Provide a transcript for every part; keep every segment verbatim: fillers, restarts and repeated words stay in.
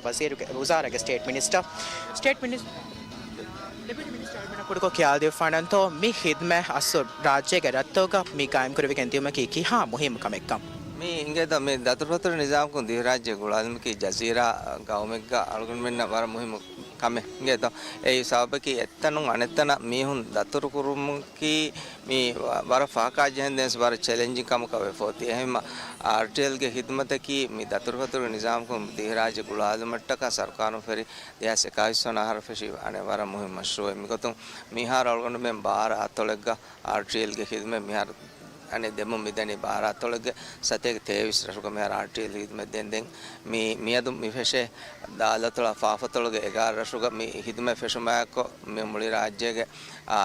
ވަޒީރުގެ ވުޒާރާގެ ސްޓޭޓް މިނިސްޓަރ، ސްޓޭޓް މިނިސް-، ޑެޕިއުޓީ މިނިސްޓަރ އަޅުގަނޑަށް ކުޑަކޮށް ކިޔާދީފާނަންތޯ، މި ހިދްމަތް އަސްލު ރާއްޖޭގެ ރަށްތަކުގަ މި ގާއިމްކުރެވިގެން ދިޔުމަކީ ކިހާ މުހިއްމު ކަމެއްކަން؟ މި އިނގޭތޯ، މި ދަތުރުފަތުރު ނިޒާމަކުން ދިވެހިރާއްޖެ ގުޅާލުމަކީ ޖަޒީރާ ގައުމެއްގަ އަޅުގަނޑުމެންނަށް ވަރަށް މުހިއްމު ކަމެއް އިނގޭތޯ. އެއީ ސަބަބަކީ އެއްތަނުން އަނެއްތަނަށް މީހުން ދަތުރުކުރުމަކީ މި ވަ-، ވަރަށް ފަހަކާ ޖެހެން ދެންސް ވަރަށް ޗެލެންޖިން ކަމަކަށް ވެފަ އޮތީ. އެހެންމަ އާރްޓީއެލްގެ ހިދުމަތަކީ މި ދަތުރުފަތުރު ނިޒާމަކުން ދިވެހިރާއްޖެ ގުޅާލުމަށްޓަކާ ސަރުކާރުން ފެށި ދެހާސް އެކާވީސް ވަނަ އަހަރަށް ފެށި އަނެއް ވަރަށް މުހިއްމު މަޝްރޫއެއް. މިގޮތުން މިހާރު އަޅުގަނޑުމެން ބާރަ އަތޮޅެއްގަ އާރްޓީއެލްގެ ހިދުމަތް މިހާރު އަނެއް ދެމުން މިދަނީ ބާރަ އަތޮޅެއްގެ ސަތޭކަ ތޭވީސް ރަށުގަ މިހާރު އާރްޓީއެލް ހިދުމަތް ދޭން. ދެން މި-، މިއަދު މި ފެށޭ ދާލަތޮޅާ ފާފަތޮޅުގެ އެގާރަ ރަށުގަ މި ހިދުމަތް ފެށުމާއެކު މި މުޅި ރާއްޖޭގެ، އާ،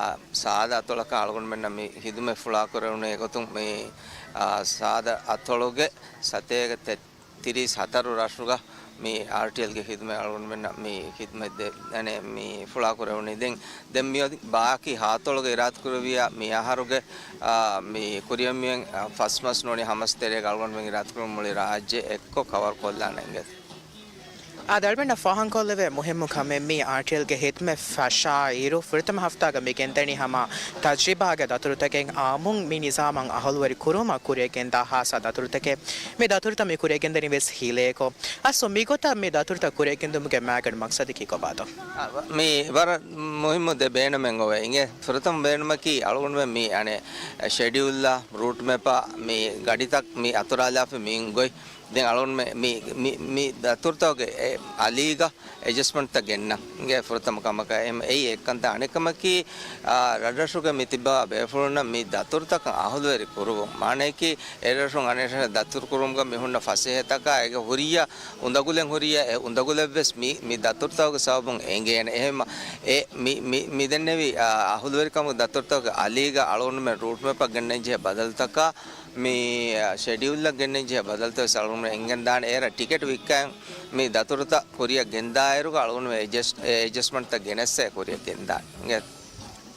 ސާދަ އަތޮޅަކަށް އަޅުގަނޑުމެންނަށް މި ހިދުމަތް ފުޅާކުރެވުނު އެގޮތުން މި، އާ، ސާދަ އަތޮޅުގެ ސަތޭކަ ތެ-، ތިރީސް ހަތަރު ރަށުގަ މި އާރްޓީއެލްގެ ހިދުމަތް އަޅުގަނޑުމެންނަށް މި ހިދުމަތް ދެ-، އަނެ، މި ފުޅާކުރެވުނީ. ދެން، ދެން މިއޮތީ ބާކީ ހަތަރުގެ އިރާދަކުރެއްވިޔާ މި އަހަރުގެ، އާ، މި ކުރިއަށް މިއޮތް، އާ، ފަސް މަސް ނޫނީ ހަމަސް ތެރޭގަ އަޅުގަނޑުމެން އިރާދަކުރެއްވި މުޅި ރާއްޖެ އެއްކޮށް ކަވަރ ކޮށްލާނެ އިނގޭތޯ. އާދެ، އަޅުގަނޑަށް ފާހަގަކޮށްލެވޭ މުހިއްމު ކަމެއް މި އާރްޓީއެލްގެ ހިދުމަތް ފަށާއިރު، ފުރަތަމަ ހަފްތާގަ މި ގެންދަނީ ހަމަ ތަޖްރިބާގެ ދަތުރުތަކެއް، އާއްމުން މި ނިޒާމަށް އަހުލުވެރި ކުރުމަށް ކުރިއަށް ގެންދާ ހާއްސަ ދަތުރުތަކެއް. މި ދަތުރުތައް މި ކުރިއަށް ގެންދަނީ ވެސް ހިލައެކު. އަސްލު މިގޮތަށް މި ދަތުރުތައް ކުރިއަށް ގެންދުމުގެ މައިގަނޑު މަގްސަދަކީ ކޮބާތޯ؟ އާ، ވަ-، މި ވަރަށް މުހިއްމު ދެ ބޭނުމެއް އޮވޭ. އިނގޭ، ފުރަތަމަ ބޭނުމަކީ އަޅުގަނޑުމެން މި އަނެއް ޝެޑިއުލްއާ، ރޫޓް މެޕާ، މި ގަޑިތައް މި އަތުރާލާފަ މި ގޮތް. ދެން އަޅުގަނޑުމެން މި، މި، މި ދަތުރުތަކުގެ އެ އަލީގަ އެޑްޖަސްޓްމަންޓްތައް ގެންނަން އިނގޭ ފުރަތަމަ ކަމަކަށް. އެހެން އެއީ އެއްކަންތައް. އަނެއްކަމަކީ، އާ، ރަށްރަށުގެ މި ތިބާ ބޭފުޅުންނަށް މި ދަތުރުތަކަށް އަހުލުވެރި ކުރުވުން. މާނަޔަކީ އެރަށުން އަނެއްރަށަށް ދަތުރުކުރުމުގަ މި ހުންނަ ފަސޭހަތަކާ އޭގެ ހުރިއްޔާ އުނދަގުލެއް ހުރިއްޔާ އެ އުނދަގުލެއްވެސް މި، މި ދަތުރުތަކުގެ ސަބަބުން އެނގޭނެ. އެހެންމަ އެ މި، މި، މި ދެންނެވި، އާ، އަހުލުވެރިކަމުގެ ދަތުރުތަކުގެ އަލީގަ އަޅުގަނޑުމެން ރޫޓް މެޕަށް ގެންނަން ޖެހޭ ބަދަލުތަކާ މި، އާ، ޝެޑިއުލްއަށް ގެންނަން ޖެހޭ ބަދަލުތައް ވެސް އަޅުގަނޑުމެން އެނގެން ދާނެ. އޭރަށް ޓިކެޓް ވިއްކަން މި ދަތުރުތައް ކުރިއަށް ގެންދާއިރުގަ އަޅުގަނޑުމެން އެޑްޖަސްޓް-، އެ އެޑްޖަސްޓްމަންޓްތައް ގެނެއްސޭ ކުރިއަށް ގެންދާނެ.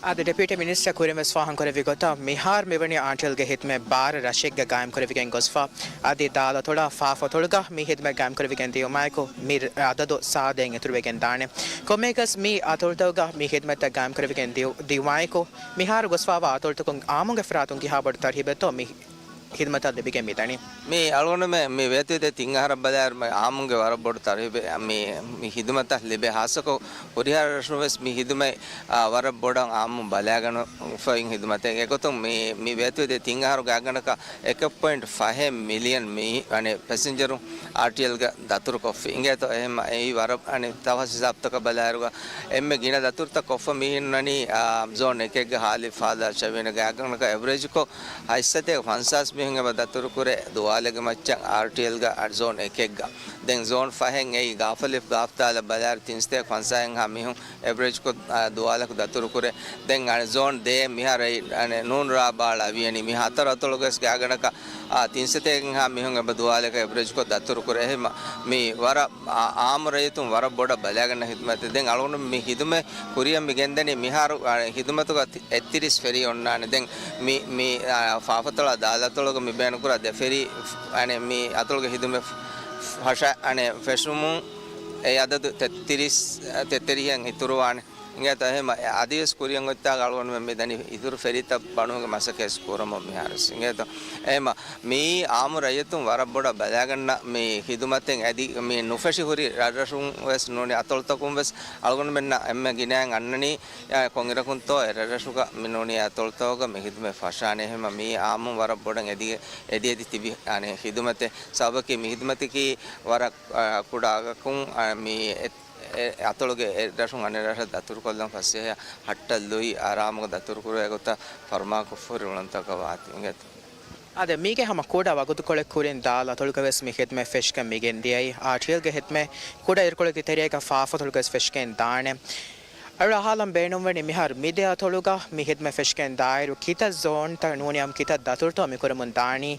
އާދެ، ޑެޕިއުޓީ މިނިސްޓަރ ކުރިން ވެސް ފާހަގަކުރެއްވި ގޮތަށް، މިހާރު މިވަނީ އާރްޓީއެލްގެ ހިދުމަތް ބާރަ ރަށެއްގަ ގާއިމްކުރެވިގެން ގޮސްފަ. އަދި ދާލަތޮޅާ ފާފަތޮޅުގަ މި ހިދުމަތް ގާއިމްކުރެވިގެން ދިޔުމާއެކު، މި އަދަދު ސާދައިން އިތުރުވެގެން ދާނެ. ކޮންމެއަކަސް މި އަތޮޅުތަކުގަ މި ހިދުމަތްތައް ގާއިމްކުރެވިގެން ދިޔު-، ދިޔުމާއެކު، މިހާރު ގޮސްފަވާ އަތޮޅުތަކުން އާއްމުގެ ފަރާތުން ކިހާ ބޮޑު ތަރުހީބެއްތޯ މި ހިދުމަތަށް ލިބިގެން މިދަނީ. މި އަޅުގަނޑުމެން މި ވޭތުވެދޭ ތިން އަހަރަށް ބަލާއިރު އާއްމުގެ ވަރަށް ބޮޑު ތަރުހީބެއް މި، މި ހިދުމަތަށް ލިބޭ. ހާއްސަކޮށް ހުރިހާ ރަށުން ވެސް މި ހިދުމަތް، އާ، ވަރަށް ބޮޑަށް އާއްމުން ބަލާގަނެފައި ހިދުމަތެއް. އެގޮތުން މި، މި ވޭތުވެދޭ ތިން އަހަރު ގާތްގަނޑަކަށް އެކެއް ޕޮއިންޓް ފަހެއް މިލިއަން މީ، އަނެއް، ޕެސެންޖަރުން އާރްޓީއެލްގަ ދަތުރުކޮށްފި އިނގޭތޯ. އެހެން އެއީ ވަރަށް އަނެއް ތަފާސް ހިސާބުތަކަށް ބަލާއިރުގަ އެންމެ ގިނަ ދަތުރުތައް ކޮށްފަ މީހުން އަންނަނީ، އާ، ޒޯން އެކެއްގަ ހާލި ފާލާ ޝަވީނަ ގާތްގަނޑަކަށް އެވްރޭޖްކޮށް ހަތްސަތޭކަ ފަންސާސް މީހުން އެބަ ދަތުރުކުރޭ ދުވާލެއްގެ މައްޗަށް އާރްޓީއެލްގަ ޒޯން އެކެއްގަ. ދެން ޒޯން ފަހެއް އެއީ ގާފަލިފް ގާފް ދާލަށް ބަލާއިރު ތިންސަތޭކަ ފަންސާހެއްހާ މީހުން އެވްރޭޖްކޮށް، އާ، ދުވާލަކު ދަތުރުކުރޭ. ދެން އަނެއް ޒޯން ދޭ މިހާރު އެއީ، އަނެއް، ނޫން ރާ ބާޅަ އަވިޔަނީ މި ހަތަރު އަތޮޅުގަވެސް ގާތްގަނޑަކަށް، އާ، ތިންސަތޭކައެއްހާ މީހުން އެބަ ދުވާލަކަށް އެވްރޭޖްކޮށް ދަތުރުކުރޭ. އެހެން މި ވަރަށް އާ، އާއްމު ރައްޔިތުން ވަރަށް ބޮޑަށް ބަލާގަންނަ ހިދުމަތެއް. ދެން އަޅުގަނޑު މި ހިދުމަތް ކުރިއަށް މި ގެންދަނީ މިހާރު، އާ، ހިދުމަތުގަ ތި-، އެއްތިރީސް ފެރީ އޮންނާނެ. ދެން މި، މި، އާ، ފާފަތޮޅާ ދާލަތޮޅުގަ މި ބޭނުންކުރާ ދެ ފެރީ، އަނެއް، މި އަތޮޅުގެ ހިދުމަތް ފަށަ-، އަނެއް، ފެށުމުން އެ އަދަދު ތެއްތިރީސް، ތެއްތެރިހަށް އިތުރުވާނެ. އިނގޭތޯ އެހެން އަދިވެސް ކުރިއަށް އޮތްތާގަ އަޅުގަނޑުމެން މި ދަނީ އިތުރު ފެރީތައް ބަނުމުގެ މަސައްކަތް ވެސް ކުރަމުން މިހާރު ވެސް. އިނގޭތޯ އެހެން މިއީ އާއްމު ރައްޔިތުން ވަރަށް ބޮޑަށް ބަލާގަންނަ މި ހިދުމަތެއް އަދި މި ނުފެށި ހުރި ރަށްރަށުން ވެސް ނޫނީ އަތޮޅުތަކުން ވެސް އަޅުގަނޑުމެންނަށް އެންމެ ގިނައިން އަންނަނީ، އަ، ކޮންއިރަކުންތޯ އެ ރަށްރަށުގަ މި ނޫނީ އަތޮޅުތަކުގަ މި ހިދުމަތް ފަށާނެ. އެހެން މިއީ އާއްމުން ވަރަށް ބޮޑަށް އެދި-، އެދި އެދި ތިބި، އަނެއް، ހިދުމަތެއް. ސަބަބަކީ މި ހިދުމަތަކީ ވަރަށް، އަ، ކުޑަ އަގަކުން، އަ، މި އެ އެ އަތޮޅުގެ އެއް ރަށުން އަނެއް ރަށަށް ދަތުރުކޮށްލަން ފަސޭހަ ހައްޓަށް ލުއި އާރާމުގަ ދަތުރުކުރޭ ގޮތަށް ފަރުމާކޮށްފަހުރި އުޅަނދުތަކަށް ވާތީ އިނގޭތޯ. އާދެ، މީގެ ހަމަ ކުޑަ ވަގުތުކޮޅެއް ކުރިން ދާލަތޮޅުގަ ވެސް މި ހިދުމަތް ފެށިގެން މިގެންދިޔައީ. އާރްޓީއެލްގެ ހިދުމަތް ކުޑަ އިރުކޮޅެއްގެ ތެރޭގަ ފާފަތޮޅުގަވެސް ފެށިގެން ދާނެ. އަޅު އަހާލަން ބޭނުންވަނީ މިހާރު މި ދެ އަތޮޅުގަ މި ހިދުމަތް ފެށިގެން ދާއިރު ކިތައް ޒޯންތައް ނޫނީ ކިތައް ދަތުރުތޯ މި ކުރަމުން ދާނީ؟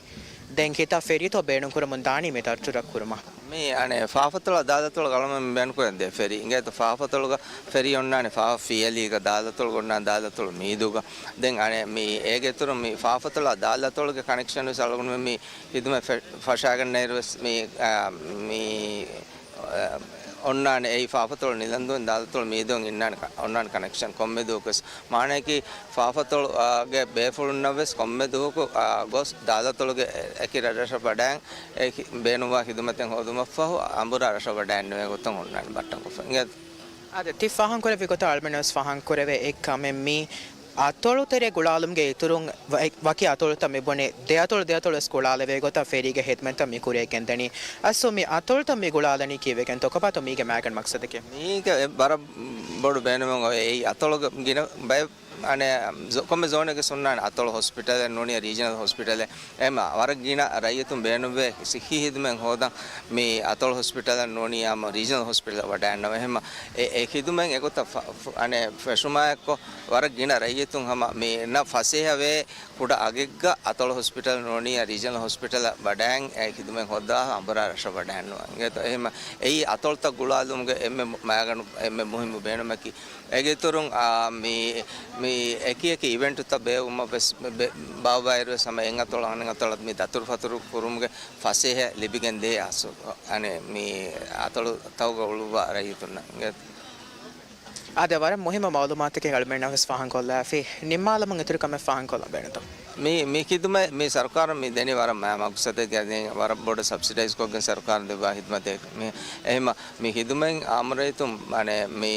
ދެން ކިތައް ފެރީތޯ ބޭނުންކުރަމުން ދާނީ މި ދަތުރަށް ކުރުމަށް؟ މި އަނެއް ފާފަތޮޅާ ދާލަތޮޅު އަޅުގަނޑުމެން ބޭނުންކުރަން ދެ ފެރީ. އިނގޭތޯ ފާފަތޮޅުގަ ފެރީ އޮންނާނެ ފާފަ ފިޔަލީގަ ދާލަތޮޅުގަ އޮންނާނެ ދާލަތޮޅު މީދޫގަ. ދެން އަނެއް މި އޭގެ އިތުރުން މި ފާފަތޮޅާ ދާލަތޮޅުގެ ކަނެކްޝަން ވެސް އަޅުގަނޑުމެން މި ހިދުމަތް ފެ-، ފަށާގަންނައިރު ވެސް މި، އާ، މި، އާ، އޮންނާނެ. އެއީ ފާފަތޮޅު ނިލަންދޫން ދާލަތޮޅު މީދޫން އިންނާނެ ކަ-، އޮންނާނެ ކަނެކްޝަން ކޮންމެ ދުވަހަކުވެސް. މާނަޔަކީ ފާފަތޮޅު، އާ، ގެ ބޭފުޅުންނަށްވެސް ކޮންމެ ދުވަހަކު، އާ، ގޮސް ދާލަތޮޅުގެ އެކި ރަށްރަށަށް ވަޑައިން އެ ބޭނުންވާ ޚިދުމަތެއް ހޯދުމަށްފަހު އަނބުރާ ރަށަށް ވަޑައިންނެވޭ ގޮތަށް އޮންނާނެ ބައްޓަންކޮށްފަ އިނގޭތޯ. އާދެ، ތި ފާހަގަކުރެއްވި ގޮތަށް އަޅުމެންނަށް ވެސް ފާހަގަކުރެވޭ އެއް ކަމެއް މީ އަތޮޅު ތެރޭ ގުޅާލުމުގެ އިތުރުން ވަ-، ވަކި އަތޮޅުތައް މި ބުނި، ދެ އަތޮޅު ދެ އަތޮޅު ވެސް ގުޅާލެވޭ ގޮތަށް ފެރީގެ ހިދްމަތްތައް މި ކުރިއަށް ގެންދަނީ. އަސްލު މި އަތޮޅުތައް މި ގުޅާލަނީ ކީއްވެގެންތޯ؟ ކޮބާތޯ މީގެ މައިގަނޑު މަގްސަދަކީ؟ މީގެ ވަރަށް ބޮޑު ބޭނުމެއް އޮތް. އެއީ އަތޮޅުގެ ގިނަ ބައެއް އަނެއް ޒޯ-، ކޮންމެ ޒޯނެއްގެ ސުންނާނެ އަތޮޅު ހޮސްޕިޓަލެއް ނޫނީ ރީޖަނަލް ހޮސްޕިޓަލެއް. އެހެންމަ ވަރަށް ގިނަ ރައްޔިތުން ބޭނުންވޭ ސިއްހީ ހިދުމަތް ހޯދަން މި އަތޮޅު ހޮސްޕިޓަލަށް ނޫނީ އާއްމު ރީޖަނަލް ހޮސްޕިޓަލަށް ވަޑައިންނަވަ. އެހެންމަ އެ، އެ ހިދުމަތް އެގޮތަށް ފަ-، ފު-، އަނެއް ފެށުމާއެއްކޮށް ވަރަށް ގިނަ ރައްޔިތުން ހަމަ މި ނަ ފަސޭހަވޭ ކުޑަ އަގެއްގަ އަތޮޅު ހޮސްޕިޓަލް ނޫނީ ރީޖަނަލް ހޮސްޕިޓަލަށް ވަޑައިން އެ ހިދުމަތް ހޯއްދާ އަނބުރާ ރަށަށް ވަޑައިންނަވަ. އިނގޭތޯ އެހެންމަ އެއީ އަތޮޅުތައް ގުޅާލުމުގެ އެންމެ މައިގަނޑު އެންމެ މުހިއްމު ބޭނުމަކީ. އޭގެ އިތުރުން، އާ، މި، މި އެކި އެކި އިވެންޓުތައް ބޭއްވުމަށް ވެސް ބެ-، ބެ-، ބާއްވާއިރު ވެސް ހަމަ އެއް އަތޮޅަށް އަނެއް އަތޮޅަށް މި ދަތުރުފަތުރު ކުރުމުގެ ފަސޭހަ ލިބިގެން ދޭ އަސް-، އަނެއް މި އަތޮޅުތަކުގަ އުޅުއްވާ ރައްޔިތުންނަށް. އާދެ، ވަރަށް މުހިއްމު މައުލޫމާތަކެއް އަޅުމެންނަށް ވެސް ފާހަގަކޮށްލާފި. ނިންމާލަމުން އިތުރު ކަމެއް ފާހަގަކޮށްލަން ބޭނުންތޯ؟ މި، މި ޚިދުމަތް މި ސަރުކާރުން މި ދެނީ ވަރަށް މާ މަގުސަދެއްގަ ދެން ވަރަށް ބޮޑަށް ސަބްސިޑައިޒް ކޮށްގެން ސަރުކާރުން ދެއްވާ ޚިދުމަތެއް. މި އެހެންމަ މި ޚިދުމަތް އާއްމު ރައްޔިތުން އަނެއް މި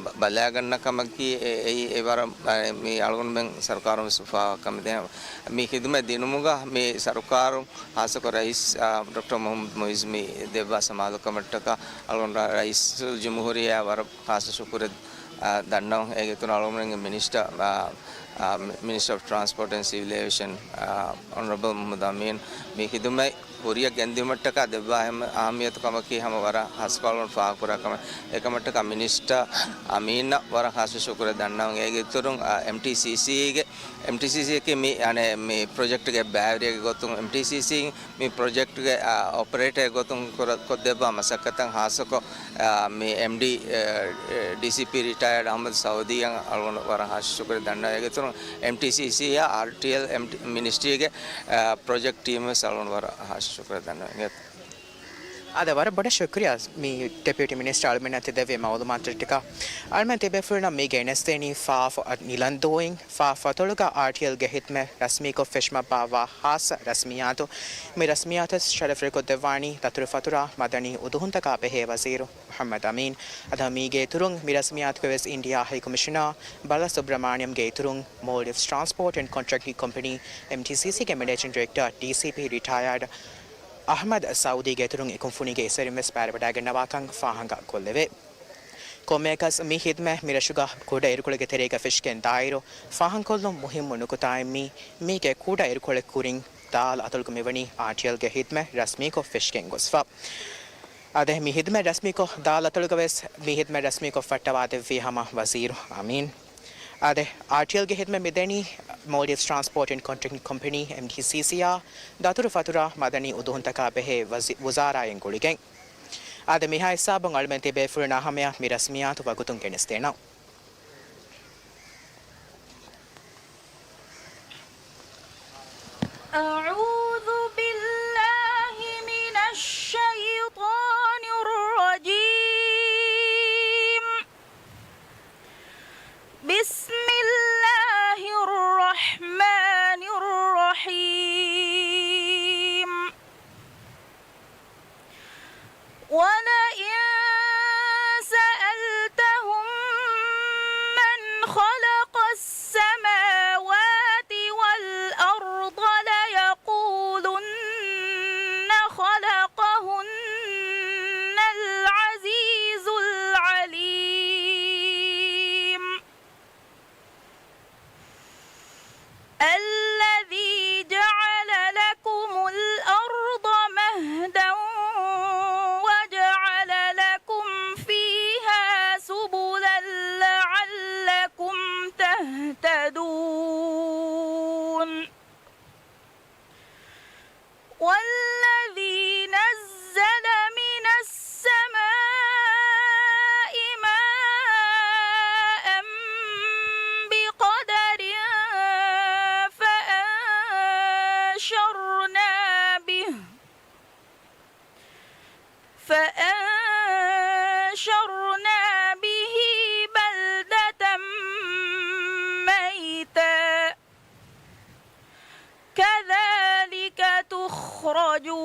ބަ-، ބަލާގަންނަ ކަމަކީ އެ-، އެއީ އެ ވަރަށް އަނެއް މި އަޅުގަނޑުމެން ސަރުކާރުން ވެސް އުފާވާ ކަމެއް. ދެން މި ޚިދުމަތް ދިނުމުގަ މި ސަރުކާރުން ޚާއްޞަކޮށް ރައީސް، އާ، ޑޮކްޓަރ މުޙައްމަދު މުޢިއްޒު މި ދެއްވާ ސަމާލުކަމަށްޓަކާ އަޅުގަނޑު ރައީސުލްޖުމްހޫރިއްޔާ ވަރަށް ޚާއްޞަ ޝުކުރެއް، އާ، ދަންނަވަން. އޭގެ އިތުރުން އަޅުގަނޑުމެންގެ މިނިސްޓަރ، އާ، އާ، މި-، މިނިސްޓަރ އޮފް ޓްރާންސްޕޯޓް އެންޑް ސިވިލް އޭވިއޭޝަން، އާ، އޮނަރަބަލް މުޙައްމަދު އަމީން މި ޚިދުމަތް ކުރިއަށް ގެންދިއުމަށްޓަކާ ދެއްވާ އެހެން އަހައްމިއްޔަތު ކަމަކީ ހަމަ ވަރަށް ޚާއްޞަކޮށް އަޅުގަނޑު ފާހަގަކުރާ ކަމަށް. އެކަމަށްޓަކާ މިނިސްޓަރ އަމީނަށް ވަރަށް ޚާއްޞަ ޝުކުރެއް ދަންނަވަން. އޭގެ އިތުރުން، އާ، އެމްޓީސީސީގެ، އެމްޓީސީސީއަކީ މި، އަނެއް، މި ޕްރޮޖެކްޓްގެ ބައިވެރިއެއްގެ ގޮތުން އެމްޓީސީސީ މި ޕްރޮޖެކްޓްގެ، އާ، އޮޕަރޭޓަރެއް ގޮތުން ކުރ-، ކޮށްދެއްވާ މަސައްކަތަށް ޚާއްޞަކޮށް، އާ، މި އެމްޑީ، އާ، ޑީސީޕީ ރިޓަޔާޑް އަޙްމަދު ސައުދީއަށް އަޅުގަނޑު ވަރަށް ޚާއްޞަ ޝުކުރެއް ދަންނަވަން. އޭގެ އިތުރުން އެމްޓީސީސީއާ އާރްޓީއެލް އެމް-، މިނިސްޓްރީގެ، އާ، ޕްރޮޖެކްޓް ޓީމް ވެސް އަޅުގަނޑު ވަރަށް ޚާއްޞަ ޝުކުރެއް ދަންނަވަން. އާދެ، ވަރަށް ބޮޑަށް ޝުކްރިޔާ މި ޑެޕިއުޓީ މިނިސްޓަރ އަޅުމެންނަށް ތި ދެއްވި މައުލޫމާތުތަކަށް. އަޅުމެން ތިބޭފުޅުންނަށް މީ ގެނެސްދޭނީ ފާފަ ނިލަންދޫއިން ފާފަތޮޅުގަ އާރްޓީއެލްގެ ޚިދުމަތް ރަސްމީކޮށް ފެށުމަށް ބާއްވާ ޚާއްޞަ ރަސްމިއްޔާތު. މި ރަސްމިއްޔާތު ޝަރަފުވެރިކޮށްދެއްވާނީ ދަތުރުފަތުރާ މަދަނީ އުދުހުންތަކާ ބެހޭ ވަޒީރު މުޙައްމަދު އަމީން. އަދި މީގެ އިތުރުން މި ރަސްމިއްޔާތުގައި ވެސް އިންޑިއާ ހައި ކޮމިޝަނަރ ބަލަ ސުބްރަމާނިއަމްގެ އިތުރުން މޯލްޑިވްސް ޓްރާންސްޕޯޓް އެންޑް ކޮންޓްރެކްޓް ކޮމްޕެނީ، އެމްޓީސީސީގެ މެނޭޖިން ޑިރެކްޓަރ، ޑީސީޕީ ރިޓަޔާޑް އަޙްމަދު ސައުދީގެ އިތުރުން އެކުންފުނީގެ އިސްވެރިން ވެސް ބައިވެރިވެވަޑައިގަންނަވާކަން ފާހަގަ ކޮށްލެވޭ. ކޮންމެއަކަސް މި ޚިދުމަތް މިރަށުގަ ކުޑަ އިރުކޮޅެއްގެ ތެރޭގަ ފެށިގެން ދާއިރު، ފާހަގަކޮށްލުން މުހިއްމު ނުކުތާއެއް މީ، މީގެ ކުޑަ އިރުކޮޅެއް ކުރިން ދާލް އަތޮޅުގަ މިވަނީ އާރްޓީއެލްގެ ޚިދުމަތް ރަސްމީކޮށް ފެށިގެން ގޮސްފަ. އާދެ، މި ޚިދުމަތް ރަސްމީކޮށް ދާލް އަތޮޅުގަ ވެސް މި ޚިދުމަތް ރަސްމީކޮށް ފައްޓަވާދެއްވީ ހަމަ ވަޒީރު އަމީން. އާދެ، އާރްޓީއެލްގެ ޚިދުމަތް މިދެނީ މޯލްޑިވްސް ޓްރާންސްޕޯޓް އެންޑް ކޮންޓްރެކްޓް ކޮމްޕެނީ، އެމްޓީސީސީއާ، ދަތުރުފަތުރާ މަދަނީ އުދުހުންތަކާ ބެހޭ ވަޒި-، ވުޒާރާއިން ގުޅިގެން. އާދެ، މިހާ ހިސާބުން އަޅުމެން ތިބޭފުޅުންނާ ހަމަޔަށް މި ރަސްމިއްޔާތު ވަގުތުން ގެނެސްދޭނަން. أعوذ بالله من الشيطان الرجيم. بسم الله الرحمن الرحيم. ولئن سألتهم فَأَحْشَرْنَا بِهِ بَلْدَةً مَّيْتًا كَذَٰلِكَ تُخْرَجُونَ.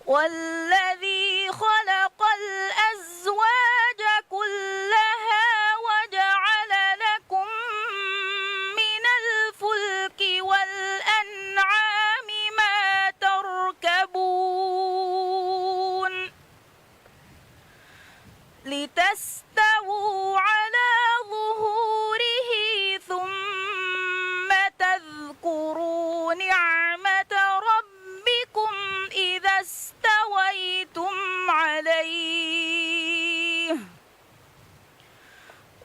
وَالَّذِي خَلَقَ الْأَزْوَاجَ كُلَّهَا وَجَعَلَ لَكُم مِّنَ الْفُلْكِ وَالْأَنْعَامِ مَا تَرْكَبُونَ. لِتَسْتَوُوا عَلَىٰ ظُهُورِهِ ثُمَّ تَذْكُرُوا نِعْمَةَ رَبِّكُمْ إِذَا اسْتَوَيْتُمْ عَلَيْهِ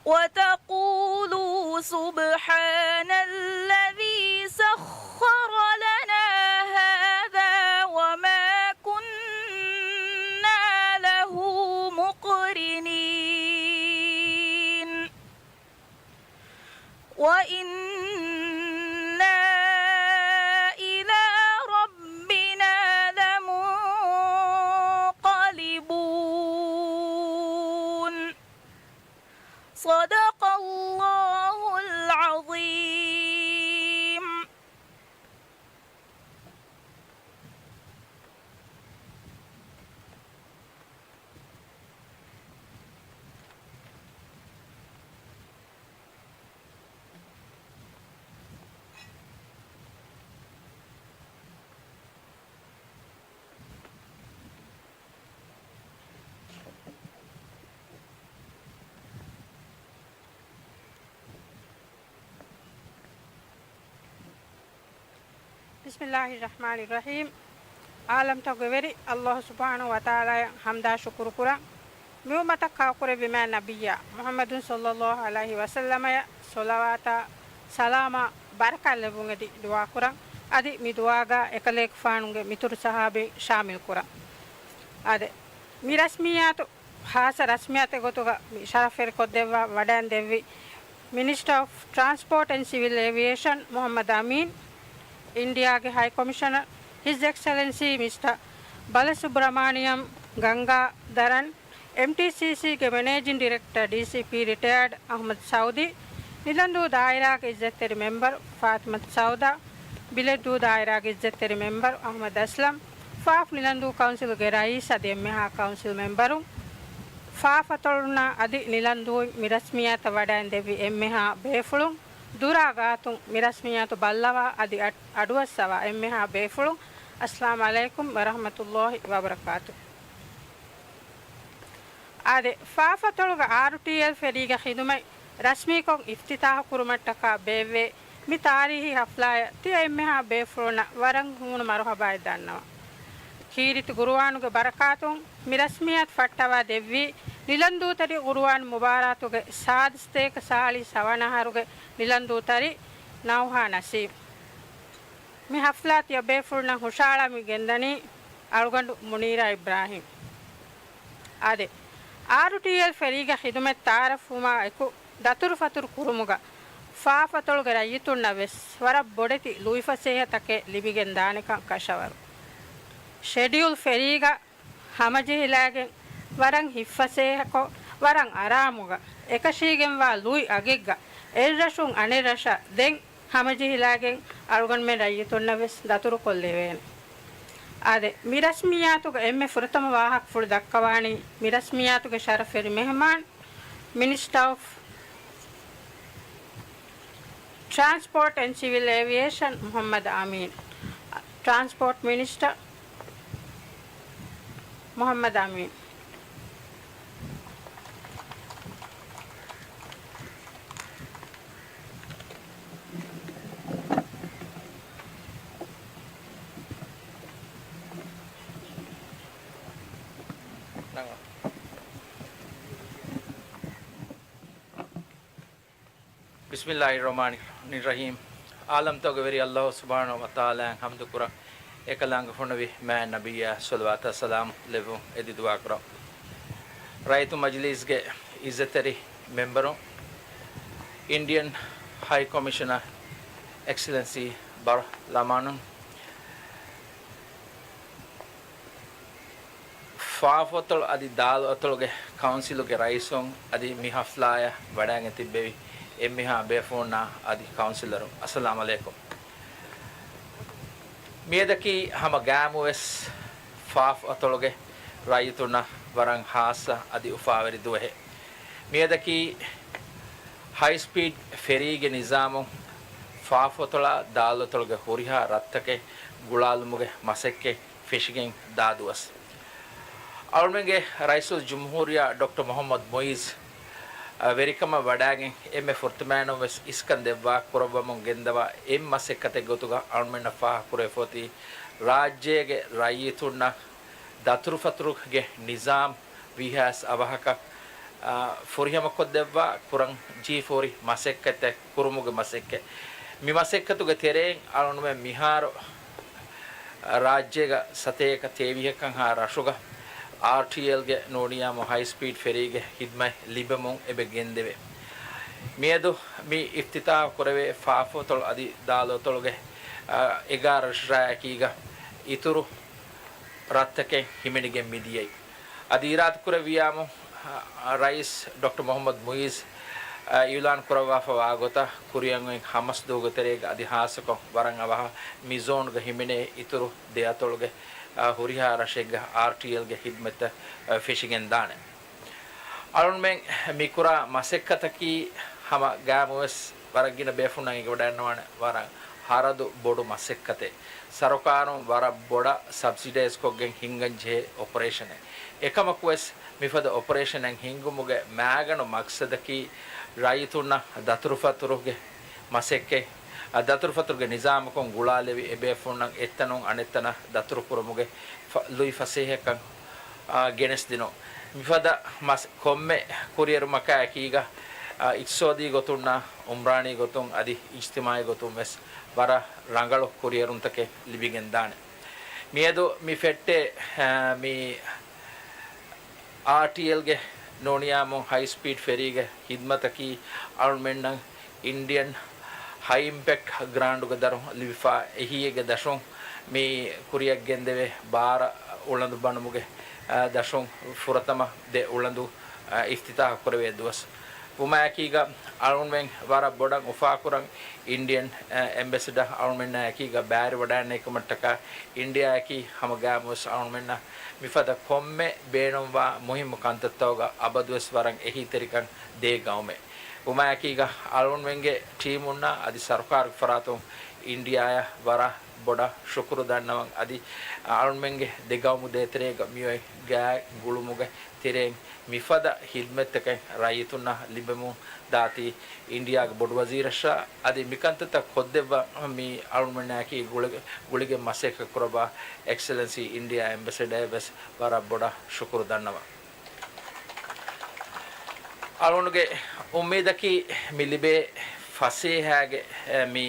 وَتَقُولُوا سُبْحَانَ الَّذِي سَخَّرَ لَنَا هَٰذَا وَمَا كُنَّا لَهُ مُقْرِنِينَ. وَإِنَّا إِلَىٰ رَبِّنَا لَمُنقَلِبُونَ. صَدَقَ اللَّهُ الْعَظِيمُ. بسم الله الرحمن الرحيم. ޢާލަމްތަކުގެ ވެރި ﷲ ސުބްޙާނަހޫ ވަތަޢާލާއަށް ޙަމްދާ ޝުކުރު ކުރަން. މި އުއްމަތަށް ކާކުރެއްވި މާތް ނަބިއްޔާ މުޙައްމަދު ޞައްލައްލާހު ޢަލައިހި ވަސައްލަމައަށް ޞަލަވާތާ ސަލާމާ ބަރަކާތް ލެއްވުން އެދި ދުޢާ ކުރަން. އަދި މި ދުޢާގަ އެކަލޭގެފާނުގެ މިތުރު ޞަޙާބީން ޝާމިލް ކުރަން. އާދެ، މި ރަސްމިއްޔާތު ޚާއްޞަ ރަސްމިއްޔާތެއް ގޮތުގަ މި ޝަރަފްވެރިކޮށްދެއްވާ ވަޑައިން ދެއްވި މިނިސްޓަރ އޮފް ޓްރާންސްޕޯޓް އެންޑް ސިވިލް އޭވިއޭޝަން މުޙައްމަދު އަމީން، އިންޑިއާގެ ހައި ކޮމިޝަނަރ، ހިޒް އެކްސެލެންސީ މިސްޓަރ ބަލަސުބްރަމާނިޔަމް ގަންގާދަރަން، އެމްޓީސީސީގެ މެނޭޖިން ޑިރެކްޓަރ، ޑީސީޕީ ރިޓަޔާޑް އަޙްމަދު ސައުދީ، ނިލަންދޫ ދާއިރާގެ އިއްޒަތްތެރި މެމްބަރު ފާތިމަތު ސައުދާ، ބިލެއްދޫ ދާއިރާގެ އިއްޒަތްތެރި މެމްބަރު އަޙްމަދު އަސްލަމް، ފާފް ނިލަންދޫ ކައުންސިލުގެ ރައީސް އަދި އެންމެހާ ކައުންސިލް މެމްބަރުން، ފާފަތޮޅުންނާ އަދި ނިލަންދޫއިން މި ރަސްމިއްޔާތަށް ވަޑައިން ދެއްވި އެންމެހާ ބޭފުޅުން، ދުރާ ގާތުން މި ރަސްމިއްޔާތު ބައްލަވާ އަދި އަޑް، އަޑުއައްސަވާ އެންމެހާ ބޭފުޅުން، އައްސަލާމު ޢަލައިކުމް ވަރަޙްމަތުﷲ ވަބަރަކާތު. އާދެ، ފާފަތޮޅުގަ އާރުޓީއެލް ފެރީގެ ޚިދުމަތް ރަސްމީކޮށް އިފްތިތާޙު ކުރުމަށްޓަކާ ބޭއްވޭ މި ތާރީހީ ޙަފްލާއަށް ތިޔަ އެންމެހާ ބޭފުޅުންނަށް ވަރަށް ހޫނު މަރުޙަބާއެއް ދަންނަވަން. ކީރިތި ގުރުއާނުގެ ބަރަކާތުން މި ރަސްމިއްޔާތު ފައްޓަވާ ދެއްވީ ނިލަންދޫތެރި ގުރުއާން މުބާރާތުގެ ސާދަ ސަތޭކަ ސާޅީސް ހަވަނަ އަހަރުގެ ނިލަންދޫ ތަރި ނައުހާ ނަސީމް. މި ޙަފްލާ ތިޔަބޭފުޅުންނަށް ހުށަހަޅަމި ގެންދަނީ އަޅުގަނޑު މުނީރާ އިބްރާހީމް. އާދެ، އާރުޓީއެލް ފެރީގެ ޚިދުމަތް ތަޢާރަފްވުމާ އެކު، ދަތުރުފަތުރު ކުރުމުގަ ފާފަތޮޅުގެ ރައްޔިތުންނަށް ވެސް ވަރަށް ބޮޑެތި ލުއިފަސޭހަތަކެއް ލިބިގެން ދާނެކަން ކަށަވަރު. ޝެޑިއުލް ފެރީގަ ހަމަޖެހިލައިގެން ވަރަށް ހިތްފަސޭހަކޮށް، ވަރަށް އަރާމުގަ، އެކަށީގެންވާ ލުއި އަގެއްގަ އެއްރަށުން އަނެއް ރަށަށް ދެން ހަމަޖެހިލައިގެން އަޅުގަނޑުމެން ރައްޔިތުންނަށް ވެސް ދަތުރުކޮށްލެވޭނެ. އާދެ، މި ރަސްމިއްޔާތުގެ އެންމެ ފުރަތަމަ ވާހަކަފުޅު ދައްކަވާނީ މި ރަސްމިއްޔާތުގެ ޝަރަފްވެރި މެހުމާން، މިނިސްޓަރ އޮފް ޓްރާންސްޕޯޓް އެންޑް ސިވިލް އޭވިއޭޝަން މުޙައްމަދު އަމީން، ޓްރާންސްޕޯޓް މިނިސްޓަރ މުޙައްމަދު އަމީން. ނަން. ބިސްމިއްލާހިއްރަޙްމާނިއްރަޙީމް. ޢާލަމްތަކުގެ ވެރި ﷲ ސުބްޙާނަހޫ ވަތަޢާލާއަށް ޙަމްދު ކުރަން، އެކަލާނގެފުނުވި މާތް ނަބިއްޔާ ޞަލަވާތާ ސަލާމް ލެއްވުން އެދި ދުޢާ ކުރަން. ރައްޔިތު މަޖިލީސްގެ އިއްޒަތްތެރި މެމްބަރުން، އިންޑިއަން ހައި ކޮމިޝަނަރ އެކްސެލެންސީ ބަރުލަމާނުން، ފާފުއަތޮޅު އަދި ދާލުއަތޮޅުގެ ކައުންސިލުގެ ރައީސުން އަދި މި ހަފްލާއަށް ވަޑައިގެން ތިއްބެވި އެންމެހާ ބޭފުޅުންނާ އަދި ކައުންސިލަރުން، އައްސަލާމް އަލައިކުމް. މިއަދަކީ ހަމަ ގާއިމުވެސް ފާފުއަތޮޅުގެ ރައްޔިތުންނަށް ވަރަށް ހާއްސަ އަދި އުފާވެރި ދުވަހެއް. މިއަދަކީ ހައި ސްޕީޑް ފެރީގެ ނިޒާމުން ފާފުއަތޮޅާ ދާލުއަތޮޅުގެ ހުރިހާ ރަށްތަކެއް ގުޅާލުމުގެ މަސައްކަތް ފެށިގެން ދާ ދުވަސް. އަޅުމެންގެ ރައީސުލްޖުމްހޫރިއްޔާ ޑޮކްޓަރ މުޙައްމަދު މުޢިއްޒު، އަ، ވެރިކަމަށް ވަޑައިގެން އެންމެ ފުރަތަމައިނުން ވެސް އިސްކަން ދެއްވާ ކުރައްވަމުން ގެންދަވާ އެއް މަސައްކަތެއް ގޮތުގަ އަޅުމެންނަށް ފާހަގަކުރެވިފޮތީ، ރާއްޖޭގެ ރައްޔިތުންނަށް ދަތުރުފަތުރުގެ ނިޒާމް ވީހާސް އަވަހަކަށް، އާ، ފުރިހަމަކޮށްދެއްވާ ކުރަން ޖެހިފަހުރި މަސައްކަތެއް ކުރުމުގެ މަސައްކަތް. މި މަސައްކަތުގެ ތެރެއިން އަޅުގަނޑުމެން މިހާރު ރާއްޖޭގަ ސަތޭކަ ތޭވީހަކަށްހާ ރަށުގަ އާރްޓީއެލްގެ ނޫނިޔާމު ހައި ސްޕީޑް ފެރީގެ ހިދްމަތް ލިބެމުން އެބަ ގެންދެވޭ. މިއަދު މި އިފްތިތާޙު ކުރެވޭ ފާފުއަތޮޅު އަދި ދާލުއަތޮޅުގެ، އާ، އެގާރަ ރަށްރާއެކީގަ އިތުރު ރަށްތަކެއް ހިމެނިގެން މިދިޔައީ. އަދި އިރާދަކުރެއްވިޔާމު، އަ، ރައީސް ޑޮކްޓަރ މުޙައްމަދު މުޢިއްޒު، އަ، އިޢުލާން ކުރައްވާފަ ވާގޮތަށް ކުރިއަށް އޮތް ހަމަސް ދުވަހުގެ ތެރޭގަ އަދި ހާއްސަކޮށް ވަރަށް އަވަހަށް މި ޒޯނުގަ ހިމެނޭ އިތުރު ދެ އަތޮޅުގެ، އަ، ހުރިހާ ރަށެއްގަ އާރްޓީއެލްގެ ހިދްމަތްތައް، އަ، ފެށިގެން ދާނެ. އަޅުންމެން މިކުރާ މަސައްކަތަކީ ހަމަ ގާއިމުވެސް ވަރަށް ގިނަ ބޭފުޅުންނަށް އެނގިވަޑައިގަންނަވާނެ ވަރަށް ހަރަދު ބޮޑު މަސައްކަތެއް. ސަރުކާރުން ވަރަށް ބޮޑަށް ސަބްސިޑައިޒްކޮށްގެން ހިންގަންޖެހޭ އޮޕަރޭޝަނެއް. އެކަމަކުވެސް މިފަދަ އޮޕަރޭޝަނެއް ހިންގުމުގެ މައިގަނޑު މަގްސަދަކީ ރައްޔިތުންނަށް ދަތުރުފަތުރުގެ މަސައްކަތް، އަ، ދަތުރުފަތުރުގެ ނިޒާމަކުން ގުޅާލެވި އެބޭފުޅުންނަށް އެއްތަނުން އަނެއްތަނަށް ދަތުރުކުރުމުގެ ފަ-، ލުއިފަސޭހަކަން، އާ، ގެނެސްދިނުން. މިފަދަ މަސް-، ކޮންމެ ކުރިއެރުމަކާ އެކީގަ، އާ، އިޤްތިޞާދީ ގޮތުންނާ، އުމްރާނީ ގޮތުން އަދި އިޖްތިމާޢީ ގޮތުން ވެސް ވަރަށް ރަނގަޅު ކުރިއެރުންތަކެއް ލިބިގެންދާނެ. މިއަދު މި ފެއްޓޭ، އާ، މި އާރްޓީއެލްގެ ނޫނިޔާމު ހައި ސްޕީޑް ފެރީގެ ހިދްމަތަކީ އަޅުމެންނަށް އިންޑިއަން ހައި އިމްޕެކްޓް ގްރާންޓުގެ ދަށުން ލިބިފާ އެހީއެއްގެ ދަށުން މި ކުރިއަށް ގެންދެވޭ ބާރަ އުޅަނދު ބަނުމުގެ، އަ، ދަށުން ފުރަތަމަ ދެ އުޅަނދު، އަ، އިފްތިތާޙު ކުރެވޭ ދުވަސް. ވުމާއެކީގަ އަޅުންމެން ވަރަށް ބޮޑަށް އުފާކުރަން އިންޑިއަން، އަ، އެމްބެސެޑަ އަޅުމެންނާ އެކީގަ ބައިވެރިވަޑައިގަންނައިކަމަށްޓަކާ އިންޑިއާއަކީ ހަމަ ގާއިމުވެސް އަޅުމެންނަށް މިފަދަ ކޮންމެ ބޭނުންވާ މުހިއްމު ކަންތައްތަކުގަ އަބަދުވެސް ވަރަށް އެހީތެރިކަން ދޭ ގައުމެއް. ވުމާއެކީގަ އަޅުންމެންގެ ޓީމުންނާ އަދި ސަރުކާރުގެ ފަރާތުން އިންޑިއާއަށް ވަރަށް ބޮޑަށް ޝުކުރު ދަންނަވަން. އަދި އަޅުންމެންގެ ދެ ގައުމު ދޭތެރޭގަ މިއޮތް ގާތް ގުޅުމުގެ ތެރެއިން މިފަދަ ހިދްމަތްތަކެއް ރައްޔިތުންނަށް ލިބެމުން ދާތީ އިންޑިއާގެ ބޮޑު ވަޒީރަށާ އަދި މިކަންތައްތައް ކޮށްދެއްވަން މި އަޅުންމެންނާއެކީ ގުޅި-، ގުޅިގެން މަސައްކަތް ކުރައްވާ އެކްސެލެންސީ އިންޑިއާ އެމްބެސެޑަރަށް ވެސް ވަރަށް ބޮޑަށް ޝުކުރު ދަންނަވަން. އަޅުގަނޑުގެ އުއްމީދަކީ މި ލިބޭ ފަސޭހައިގެ، އެ، މި،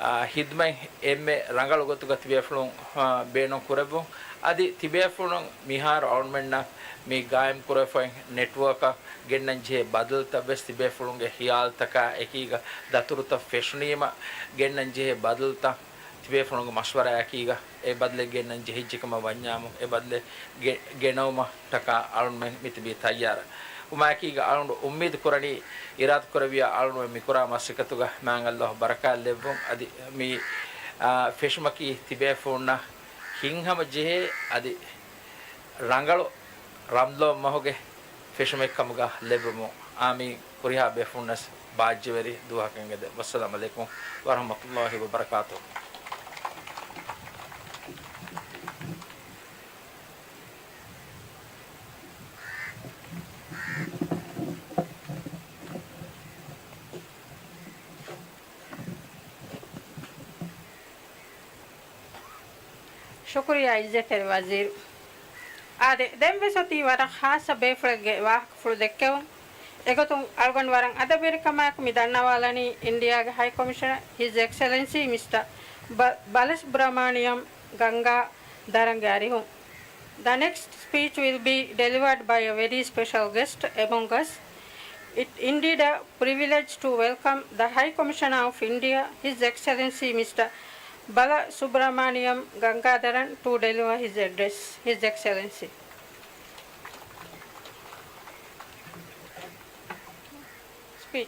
އާ، ހިދްމަތް އެންމެ ރަނގަޅު ގޮތުގަ ތިބޭފުޅުން، އާ، ބޭނުން ކުރެއްވުން. އަދި ތިބޭފުޅުން މިހާރު އަޅުމެންނަށް މި ގާއިމް ކުރެވިފައި ނެޓްވޯކަށް ގެންނަން ޖެހޭ ބަދަލުތައް ވެސް ތިބޭފުޅުންގެ ހިޔާލުތަކާ އެކީގަ ދަތުރުތައް ފެށުނީމަ ގެންނަން ޖެހޭ ބަދަލުތައް ތިބޭފުޅުންގެ މަޝްވަރާއެކީގަ އެ ބަދަލެއް ގެންނަން ޖެހިއްޖެކަމަށް ވަންޏާމު، އެ ބަދަލެއް ގެ-، ގެނައުމަށްޓަކާ އަޅުންމެން މިތިބީ ތައްޔާރަށް. ވުމާއެކީގަ އަޅުން އުއްމީދު ކުރަނީ، އިރާދަ ކުރެއްވިޔާ އަޅުންމެން މިކުރާ މަސައްކަތުގަ މާތް ﷲ ބަރަކާތް ލެއްވުން. އަދި މި، އާ، ފެށުމަކީ ތިބޭފުޅުންނަށް ހިތްހަމަޖެހޭ އަދި ރަނގަޅު ރަމަޟާން މަހުގެ ފެށުމެއްކަމުގަ ލެއްވުމުން. އާމީން. ހުރިހާ ބޭފުޅުންނަށް ބާއްޖަވެރި ދުވަހަކަށް އެދެން. ވައްސަލާމް ޢަލައިކުމް ވަރަޙްމަތުﷲ ވަބަރަކާތުހު. ޝުކުރިއްޔާ ޢިއްޒަތްތެރި ވަޒީރު. އާދެ، ދެންވެސް އޮތީ ވަރަށް ޚާއްޞަ ބޭފުޅެއްގެ ވާހަކަފުޅު ދެއްކެވުން. އެގޮތުން އަޅުގަނޑު ވަރަށް އަދަބުވެރިކަމާއެކު މި ދަންނަވާލަނީ އިންޑިއާގެ ހައި ކޮމިޝަނަރ، ހިޒް އެކްސެލެންސީ މިސްޓަރ ބަ-، ބަލަސުބްރަމާނިޔަމް ގަންގާ ދަރަންގެ އަރިހުން. The next speech will be delivered by a very special guest among us. It indeed a privilege to welcome the High Commissioner of India, His Excellency Mister Bala Subramaniam Gangadharan, to deliver his address. His Excellency. Speech.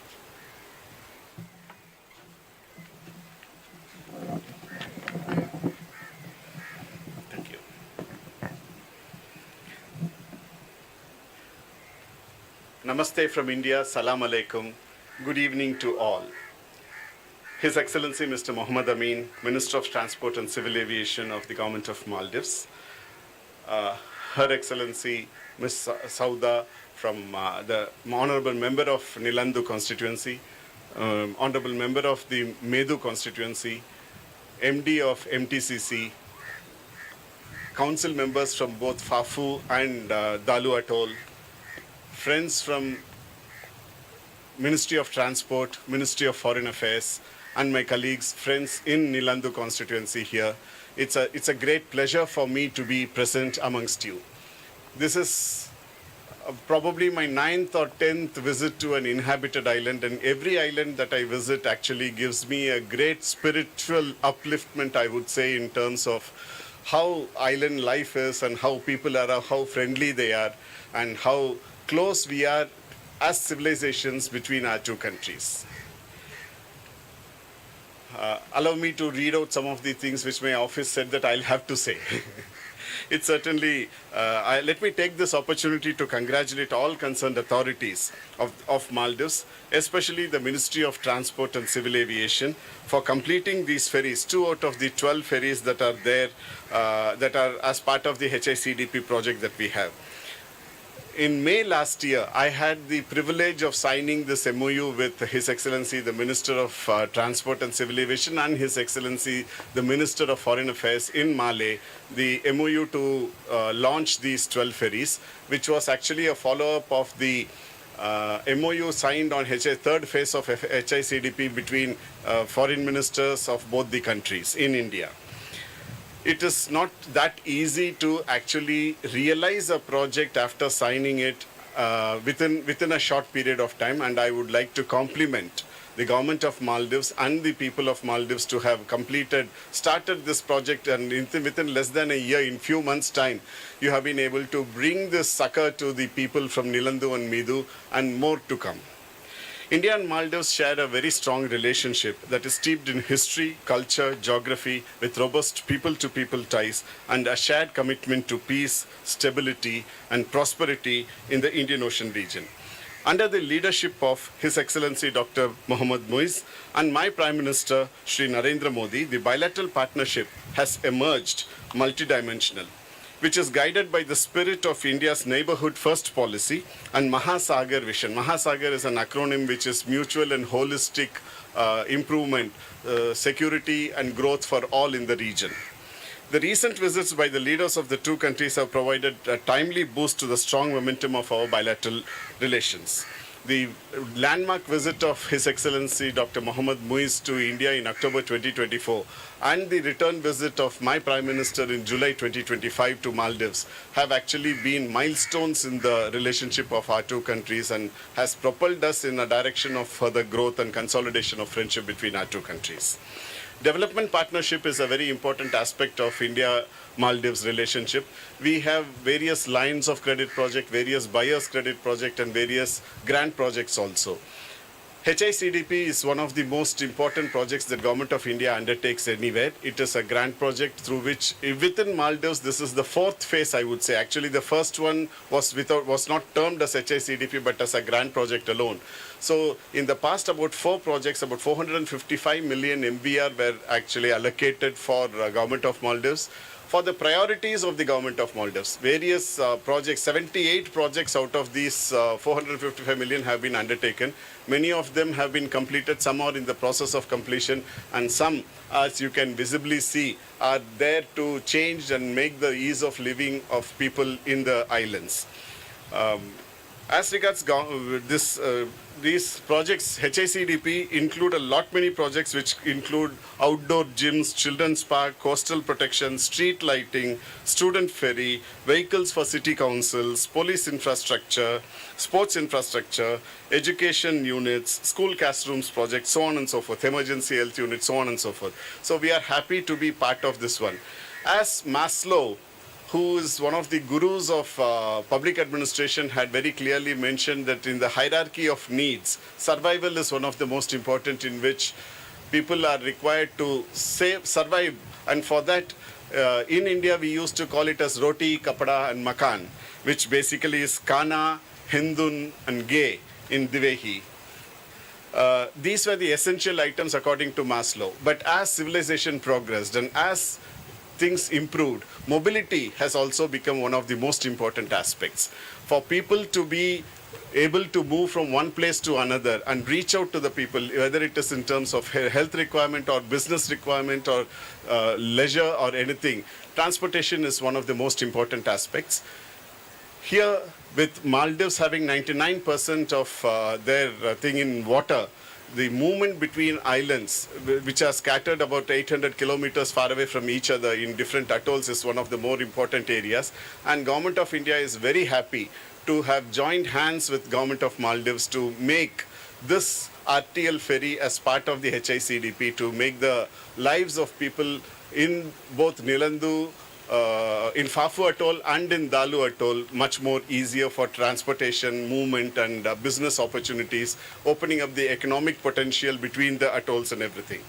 Thank you. Namaste from India. Salam alaikum. Good evening to all. His Excellency Mister Mohammad Amin, Minister of Transport and Civil Aviation of the Government of Maldives, uh, Her Excellency Miss Sa-, Sauda from, uh, the Honorable Member of Nilandu constituency, um, Honorable Member of the Medu constituency, M D of M T C C, council members from both Fafu and, uh, Dalu Atoll, friends from Ministry of Transport, Ministry of Foreign Affairs, and my colleagues, friends in Nilandu constituency here. It's a, it's a great pleasure for me to be present amongst you. This is, uh, probably my ninth or tenth visit to an inhabited island, and every island that I visit actually gives me a great spiritual upliftment, I would say, in terms of how island life is and how people are, how friendly they are, and how close we are as civilizations between our two countries. Uh, allow me to read out some of the things which my office said that I'll have to say. It certainly, uh, I, let me take this opportunity to congratulate all concerned authorities of, of Maldives, especially the Ministry of Transport and Civil Aviation, for completing these ferries, two out of the twelve ferries that are there, uh, that are as part of the H I C D P project that we have. In May last year, I had the privilege of signing this M O U with His Excellency the Minister of, uh, Transport and Civil Aviation and His Excellency the Minister of Foreign Affairs in Malé, the M O U to, uh, launch these twelve ferries, which was actually a follow-up of the, uh, M O U signed on H I, third phase of F-, H I C D P between, uh, foreign ministers of both the countries in India. It is not that easy to actually realize a project after signing it, uh, within, within a short period of time, and I would like to compliment the government of Maldives and the people of Maldives to have completed, started this project, and in th-, within less than a year, in few months' time, you have been able to bring this succor to the people from Nilandu and Medu and more to come. India and Maldives share a very strong relationship that is steeped in history, culture, geography, with robust people-to-people ties and a shared commitment to peace, stability, and prosperity in the Indian Ocean region. Under the leadership of His Excellency Doctor Mohammad Muiz and my Prime Minister Shri Narendra Modi, the bilateral partnership has emerged multidimensional, which is guided by the spirit of India's Neighbourhood First policy and Mahasagar vision. Mahasagar is an acronym which is mutual and holistic, uh, improvement, uh, security and growth for all in the region. The recent visits by the leaders of the two countries have provided a timely boost to the strong momentum of our bilateral relations. The landmark visit of His Excellency Doctor Mohammad Muiz to India in October twenty twenty-four and the return visit of my Prime Minister in July twenty twenty-five to Maldives have actually been milestones in the relationship of our two countries and has propelled us in a direction of further growth and consolidation of friendship between our two countries. Development partnership is a very important aspect of India-Maldives relationship. We have various lines of credit project, various buyers credit project, and various grant projects also. H I C D P is one of the most important projects that Government of India undertakes anywhere. It is a grant project through which, within Maldives, this is the fourth phase, I would say. Actually, the first one was without, was not termed as H I C D P, but as a grant project alone. So, in the past, about four projects, about four hundred and fifty-five million M V R were actually allocated for, uh, Government of Maldives for the priorities of the Government of Maldives. Various, uh, projects, seventy-eight projects out of these, uh, four hundred fifty-five million have been undertaken. Many of them have been completed, some are in the process of completion, and some, as you can visibly see, are there to change and make the ease of living of people in the islands. Um, as regards gov-, this, uh, these projects, H I C D P include a lot many projects which include outdoor gyms, children's park, coastal protection, street lighting, student ferry, vehicles for city councils, police infrastructure, sports infrastructure, education units, school classrooms project, so on and so forth, emergency health unit, so on and so forth. So we are happy to be part of this one. As Maslow, who is one of the gurus of uh, public administration, had very clearly mentioned that in the hierarchy of needs, survival is one of the most important, in which people are required to save, survive. And for that, uh, in India, we used to call it as roti, kapda, and makan, which basically is kana, hindun, and ge in Dhivehi. Uh, these were the essential items according to Maslow. But as civilization progressed and as things improved, mobility has also become one of the most important aspects. For people to be able to move from one place to another and reach out to the people, whether it is in terms of he- health requirement or business requirement or uh, leisure or anything, transportation is one of the most important aspects. Here, with Maldives having ninety-nine percent of uh, their uh, thing in water, the movement between islands, wh- which are scattered about eight hundred kilometers far away from each other in different atolls, is one of the more important areas. And Government of India is very happy to have joined hands with Government of Maldives to make this R T L ferry as part of the H I C D P to make the lives of people in both Nilandu, uh, in Fafu Atoll and in Dalu Atoll much more easier for transportation, movement, and uh, business opportunities, opening up the economic potential between the atolls and everything.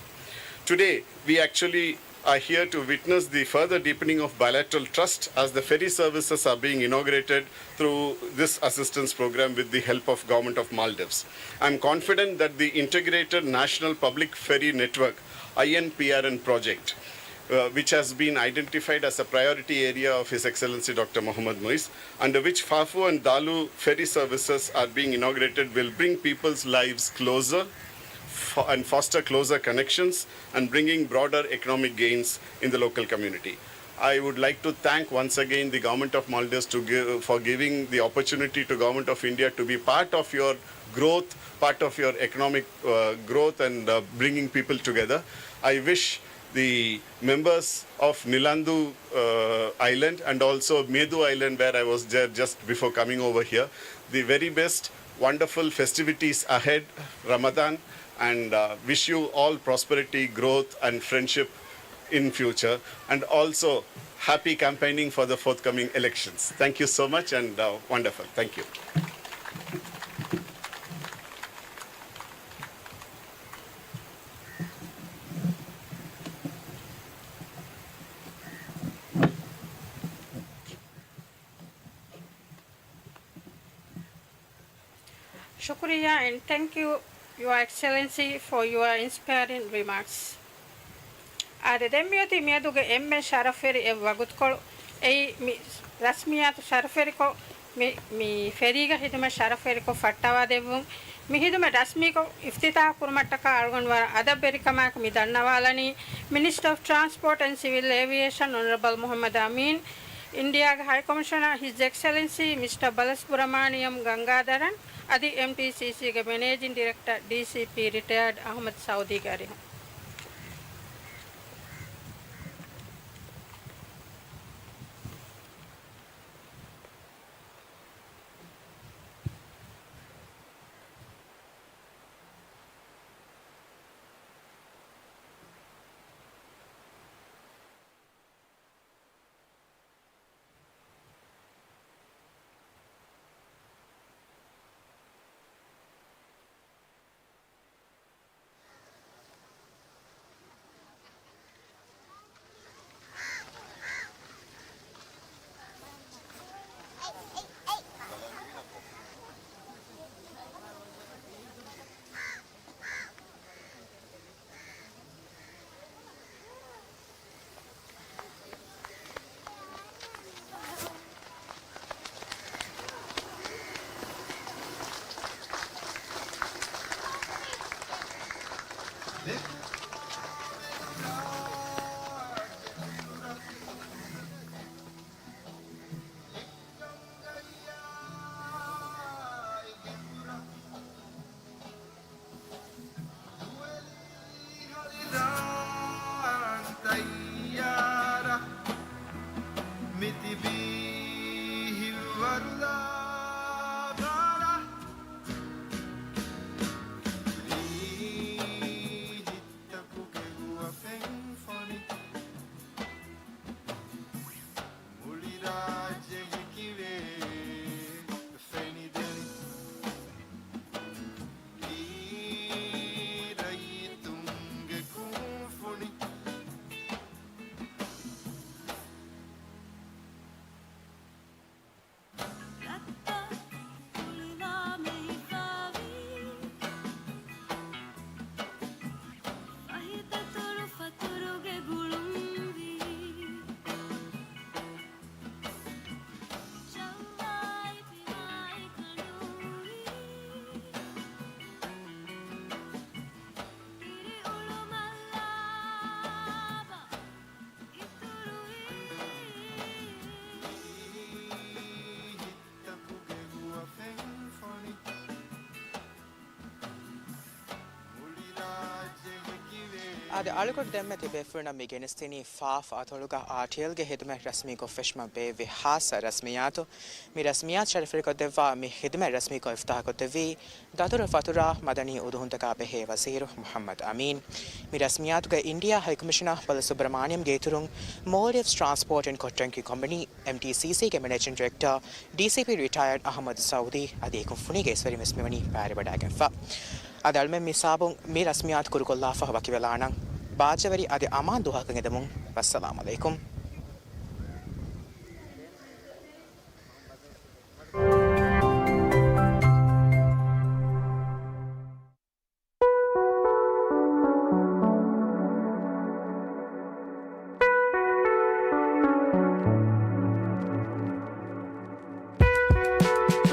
Today, we actually are here to witness the further deepening of bilateral trust as the ferry services are being inaugurated through this assistance program with the help of Government of Maldives. I'm confident that the Integrated National Public Ferry Network, I N P R N project, uh, which has been identified as a priority area of His Excellency Doctor Mohammad Muiz, under which Fafu and Dalu ferry services are being inaugurated, will bring people's lives closer fo- and foster closer connections and bringing broader economic gains in the local community. I would like to thank once again the Government of Maldives to give, for giving the opportunity to Government of India to be part of your growth, part of your economic uh, growth and uh, bringing people together. I wish the members of Nilandu uh, Island and also Medu Island, where I was there just before coming over here, the very best, wonderful festivities ahead, Ramadan, and uh, wish you all prosperity, growth, and friendship in future, and also happy campaigning for the forthcoming elections. Thank you so much and uh, wonderful. Thank you. ޝުކުރިއްޔާ and thank you, Your Excellency, for your inspiring remarks. އާދެ، ދެން މިއޮތީ މިއަދުގެ އެންމެ ޝަރަފުވެރި އެއް ވަގުތުކޮޅު. އެއީ މި ރަސްމިއްޔާތު ޝަރަފުވެރިކޮށް، މި، މި ފެރީގެ ހިދުމަތް ޝަރަފުވެރިކޮށް ފައްޓަވާދެއްވުން. މި ހިދުމަތް ރަސްމީކޮށް އިފްތިތާޙް ކުރުމަށްޓަކާ އަޅުގަނޑު ވަރަށް އަދަބުވެރިކަމާއެކު މި ދަންނަވާލަނީ Minister of Transport and Civil Aviation Honorable Mohammad Amin, އިންޑިއާގެ ހައި ކޮމިޝަނަރ His Excellency Mister ބަލަސުބުރަމާނިޔަމް ގަންގާދަރަން އަދި އެމްޓީސީސީގެ މެނޭޖިން ޑިރެކްޓަރ، ޑީސީޕީ ރިޓަޔާޑް އަޙްމަދު ސައުދީގެ އަރިހުން. އަދި އަޅުގަނޑު ދެންމެ ތިބޭފުޅުންނަށް މި ގެނެސްދިނީ ފާފަ އަތޮޅުގަ އާރްޓީއެލްގެ ހިދުމަތް ރަސްމީކޮށްފެށުމަށް ބޭއްވި ހާއްސަ ރަސްމިއްޔާތު. މި ރަސްމިއްޔާތު ޝަރަފުވެރިކޮށްދެއްވާ މި ހިދުމަތް ރަސްމީކޮށް އިފްތިތާޙްކޮށްދެއްވީ ދަތުރު ފަތުރާ މަދަނީ އުދުހުންތަކާ ބެހޭ ވަޒީރު މުޙައްމަދު އަމީން. މި ރަސްމިއްޔާތުގައި އިންޑިއާ ހައިކޮމިޝަނަރ ބަލަސުބްރަމާނިއަމްގެ އިތުރުން މޯލްޑިވްސް ޓްރާންސްޕޯޓް އެންޑް ކޮޓްޓަންކި ކޮމްޕަނީ، އެމްޓީސީސީގެ މެނޭޖިން ޑިރެކްޓަރ، ޑީސީޕީ ރިޓަޔަރޑް އަޙްމަދު ސައުދީ އަދި އެކު ފުނީގެ އިސްވެރިން ވެސް މިވަނީ ބައިވެރިވަޑައިގެންފަ. އަދި އަޅުމެން މި ހިސާބުން މި ރަސްމިއްޔާތު ކުރުކޮށްލާފަ ވަކިވެލާނަން. ބާއްޖަވެރި އަދި އަމާން ދުވަހަކަށް އެދެމުން. ވައްސަލާމް އަލައިކުމް.